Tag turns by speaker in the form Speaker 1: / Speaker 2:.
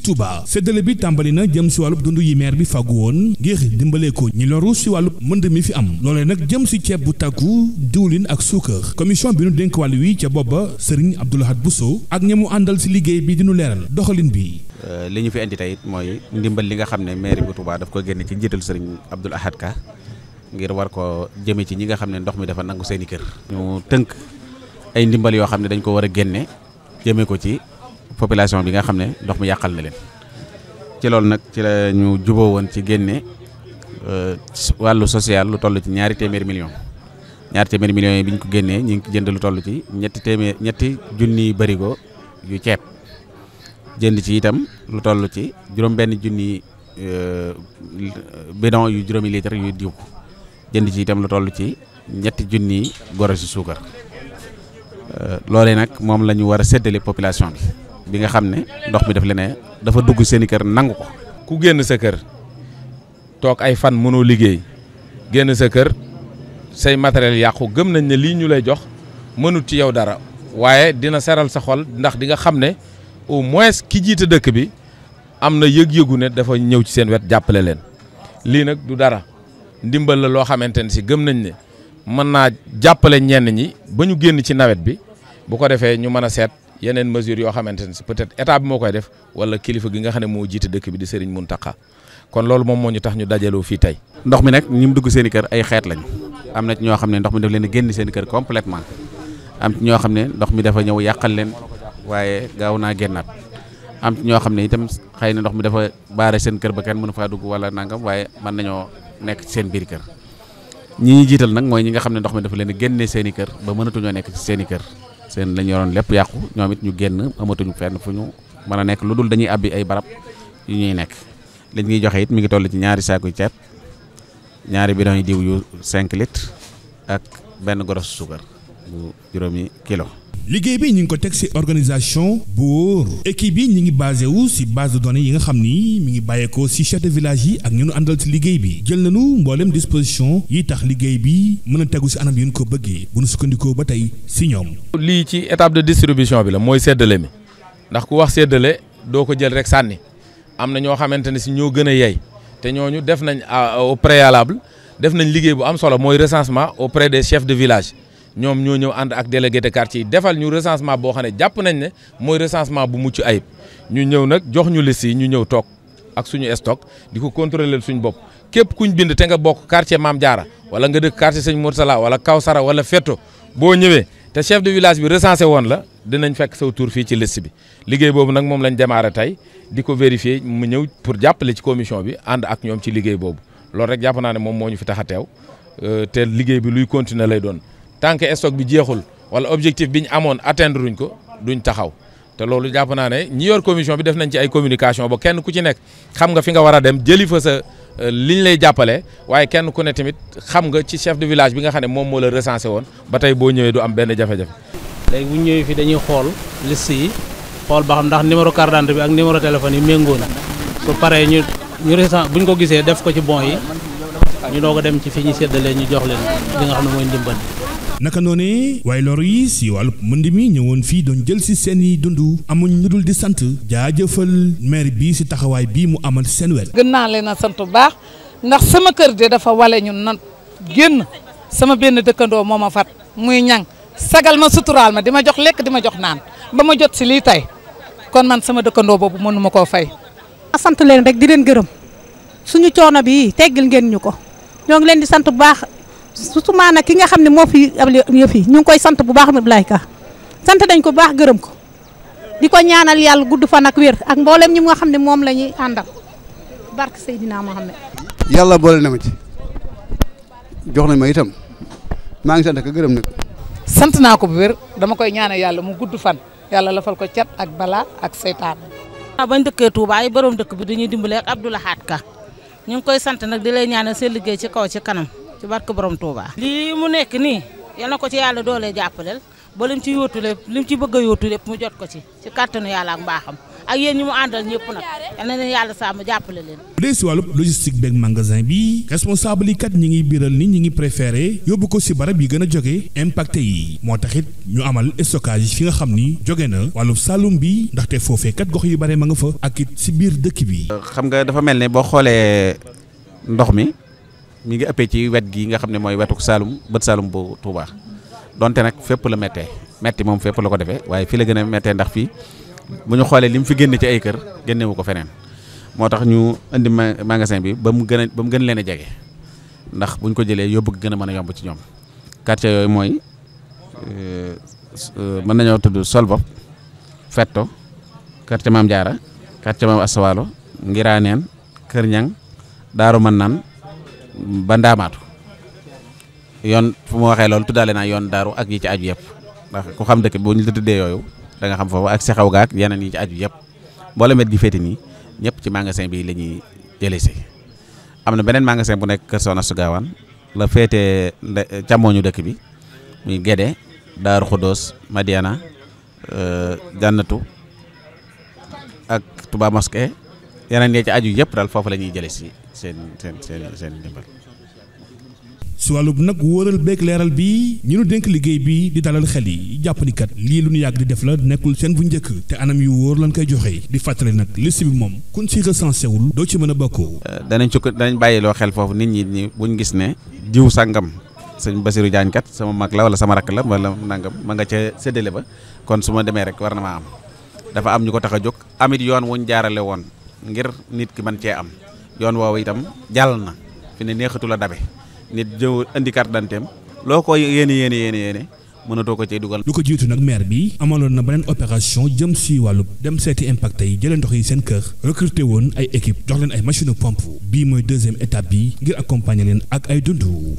Speaker 1: Touba séddale bi tàmbali na jëm si wàllub dund yi maire bi fàggu woon ngir dimbalee ko ñi loru si wàllub mënd mi fi am loolee nag jëm si ceeb bu tàggu diwlin ak suukar commission bi nu dénk wàll wi ca booba Serigne Abdou Lahad Bousso ak ñamu àndal si liggéey bi dinu leeral doxalin bi.
Speaker 2: li ñu fi indi tey mooy ndimbal li nga xam ne maire bu Touba daf ko génne ci njiital Serigne Abdou Lahad Ka ngir war ko jëme ci ñi nga xam ne ndox mi dafa nangu seeni kër. ñu tënk ay ndimbal yoo xam ne dañ ko war a génne jëme ko ci population bi nga xam ne ndox mi yàqal na leen ci loolu nag ci la ñu juboo woon ci génne wàllu social lu toll ci ñaari téeméeri millions yi bi ñu ko génnee ñu ngi jënd lu toll ci ñetti junni barigo yu ceeb jënd ci itam lu toll ci juróom-benn junni bidon yu juróomi litre yu diw jënd ci itam lu toll ci ñetti junni goro si suukar loolee nag moom la ñu war a séddale population bi nga xam ne ndox mi daf leen dafa dugg seeni kër nangu ko.
Speaker 3: ku génn sa kër toog ay fan mënoo liggéey génn sa kër say matériel yàqu gëm nañ ne lii ñu lay jox mënut ci yow dara waaye dina seral sa xol ndax di nga xam ne au moins ki jiite dëkk bi am na yëg-yëgu ne dafa ñëw ci seen wet jàppale leen lii nag du dara ndimbal la loo xamante ne si gëm nañ ne mën naa jàppale ñenn ñi ba ñu génn ci nawet bi bu ko defee ñu mën a seet yeneen mesures yoo xamante ne si peut-être état bi moo koy def wala kilifa gi nga xam ne moo jiite dëkk bi di Serigne Mountakha kon loolu moom moo ñu tax ñu dajaloo fii tey.
Speaker 2: ndox mi nag ñi mu dugg seen i kër ay xeet lañ am na ci ñoo xam ne ndox mi daf leen a génn seen i kër complètement am ci ñoo xam ne ndox mi dafa ñëw yàqal leen waaye gaaw naa génnaat am ci ñoo xam ne itam xëy na ndox mi dafa baare seen kër ba kenn mënu faa dugg wala nangam waaye mën nañoo nekk ci seen biir kër ñi ñuy jiital nag mooy ñi nga xam ne ndox mi dafa leen a génne seen i kër ba mënatuñoo nekk ci seen i kër seen lañ yoroon lépp yàqu ñoom it ñu génn amatuñu fenn fu ñu mën a nekk lu dul dañuy abbi ay barab yu ñuy nekk liñ ñuy joxe it mi ngi toll ci ñaari saaku ceeb ñaari bidon yi diw yu 5 litres ak benn goros suukar bu juróomi kilo.
Speaker 1: liggéey bi ñu ngi ko teg ci organisation bu wóor équipe bi ñu ngi basé wu ci base de données yi nga xam ni mi ngi bàyyeekoo ci chef de village yi ak ñu àndal ci liggéey bi jël nañu mboolem disposition yi tax liggéey bi mën a tegu ci anam yi ñu ko bëggee bu ñu sukkandikoo ba tey ci ñoom.
Speaker 3: lii ci étape de distribution bi la mooy séddale mi ndax ku wax séddale doo ko jël rek sànni am na ñoo xamante ne ci ñoo gën a yey te ñooñu def nañ au préalable def nañ liggéey bu am solo mooy recensement auprès des chefs de village. ñoom ñoo ñëw ànd ak délégué de quartier yi defal ñu recensement boo xam ne jàpp nañ ne mooy recensement bu mucc ayib ñu ñëw nag jox ñu liste yi ñu ñëw toog ak suñu stock di ko contrôler suñu bopp képp kuñ bind te nga bokk quartier Mame Diarra wala nga dëkk quartier Sëñ Moursala wala Kawsara wala Fetto boo ñëwee te chef de village bi recensé woon la dinañ fekk saw tur fii ci liste bi liggéey boobu nag moom lañ démarré tey di ko vérifier mu ñëw pour jàppale ci commission bi ànd ak ñoom ci liggéey boobu loolu rek jàpp naa ne moom moo ñu fi tax a teew te liggéey bi luy continuer lay doon. tant que stock bi jeexul wala objectif bi ñu amoon atteindre ruñ ko duñ taxaw te loolu jàpp naa ne ñi yor commission bi def nañ ci ay communication ba kenn ku ci nekk xam nga fi nga war a dem jëli fa sa liñ lay jàppale waaye kenn ku ne tamit xam nga ci chef de village bi nga xam ne moom moo la recensé woon ba tey boo ñëwee du am benn jafe-jafe.
Speaker 4: léegi bu ñu ñëwee fii dañuy xool liste yi xool ba xam ndax numéro carte d'identité bi ak numéro téléphone yi méngoo na su paree ñu buñ ko gisee def ko ci bon yi ñu doog a dem ci fi ñu séddalee ñu jox leen li nga xam ne mooy ndimbal.
Speaker 1: naka noonee waaye lor yi si wàllu mënd mi ñëwoon fii doon jël si seen i dund amuñ lu dul di sant jaajëfal maire bi si taxawaay bii mu amal seen wet.
Speaker 5: gën naa leen a sant bu baax ndax sama kër de dafa wale ñun nan génn sama benn dëkkandoo moo ma fat muy ñang sagal ma suturaal ma di ma jox lekk di ma jox naan ba ma jot si lii tey kon man sama dëkkandoo boobu mënu ma koo fay.
Speaker 6: sant leen rek di leen gërëm suñu coono bi teggil ngeen ñu ko ñoo ngi leen di sant bu baax. surtout maanaam ki nga xam ne moo fi yëf yi ñu ngi koy sant bu baax Abdoulaye Ka sant nañ ko bu baax gërëm ko di ko ñaanal yàlla gudd fan ak wér ak mboolem ñi nga xam ne moom la ñuy àndal barke Seydina Mohamed.
Speaker 7: yàlla boole na ma ci jox nañ ma itam maa ngi sant ak gërëm nag.
Speaker 5: sant naa ko bu wér dama koy ñaanal yàlla mu gudd fan yàlla lafal ko cat ak balaa ak seytaan.
Speaker 8: bañ dëkkee Touba ay borom dëkk bi dañuy dimbale ak Abdou Lahad Ka ñu ngi koy sant nag di lay ñaanal seen liggéey ci kaw ci kanam. ci barke borom Touba. lii mu nekk nii yal na ko ci yàlla doole jàppaleel ba lim ci yóotu lépp lim ci bëgg a yóotu lépp mu jot ko ci kàttanu yàlla ak mbaaxam ak yéen ñi mu àndal ñëpp nag yal na leen yàlla sàmm jàppale leen.
Speaker 1: bu dee si wàllu logistique beeg magasin bi responsable yi kat ñi ngi biral ni ñi ngi préféré yóbbu ko si barab yi gën a jóge impacté yi moo taxit ñu amal stockage fi nga xam ni jóge na wàllu Saloum bi ndaxte foofee kat gox yu bare ma nga fa ak it si biir dëkk bi.
Speaker 2: xam nga dafa mel ne boo xoolee ndox mi ngi ëppee ci wet gi nga xam ne mooy wetu Saloum bët Saloum bu Touba donte nag fépp la metti moom fépp la ko defee waaye fii la gën a méttee ndax fii bu ñu xoolee li mu fi génne ci ay kër génnewu ko feneen moo tax ñu indi magasin bi ba mu gën leen a jege ndax buñ ko jëlee yóbbu gën a mën a yomb ci ñoom quartier yooyu mooy mën nañoo tudd Solbop Fetto quartier Maam Jaara quartier Maam Asawalo Ngiraneen Kër Ñang Daaru Mannaan ba Ndaamaatu yoon fu mu waxee loolu tuddaale naa yoon daaru ak yi ci aju yëpp ndax ku xam dëkk bi bu ñu la tuddee yooyu da nga xam foofu ak sexaw gaak yeneen yi ci aju yëpp mbooloo met gi féete nii ñëpp ci magasin bi la ñuy jëlee si am na beneen magasin bu nekk Kër Soxna Su Gaawaan la féete càmmooñu dëkk bi muy Gédé Daaru Xuddoos Madiana Jannatu ak Touba Mosquée yeneen yi ci aju yëpp daal foofu la ñuy jëlee si seen ndimbal.
Speaker 1: si wàllu nag wóoral beeg leeral bi ñu nu dénk liggéey bi di dalal xel yi jàpp ni kat lii lu ñu yàgg di def la nekkul seen bu njëkk te anam yu wóor lañ koy joxe di fàttali nag liste bi moom kun si recensé wul doo ci mën a bokkoo.
Speaker 2: danañ bàyyiloo xel foofu nit ñi buñ gis ne jiw sàngam sëñ Basirou Diagne kat sama mag la wala sama rakk la wala nangam ma nga ca séddale ba kon su ma demee rek war na maa am dafa am ñu ko tax a jóg amit yoon wuñ jaarale woon ngir nit ki mën cee am yoon woowu itam jàll na fi ne neexatu la dabe. nit jëw indi carte d'identité loo ko yéene mënatoo ko cay dugal.
Speaker 1: lu ko jiitu nag maire bi amaloon na beneen opération jëm si wàllu dem seeti impacté yi jëlee ndox yi seen kër recruter woon ay équipe jox leen ay machine pompe bii mooy deuxième étape bi ngir accompagner leen ak ay dundu.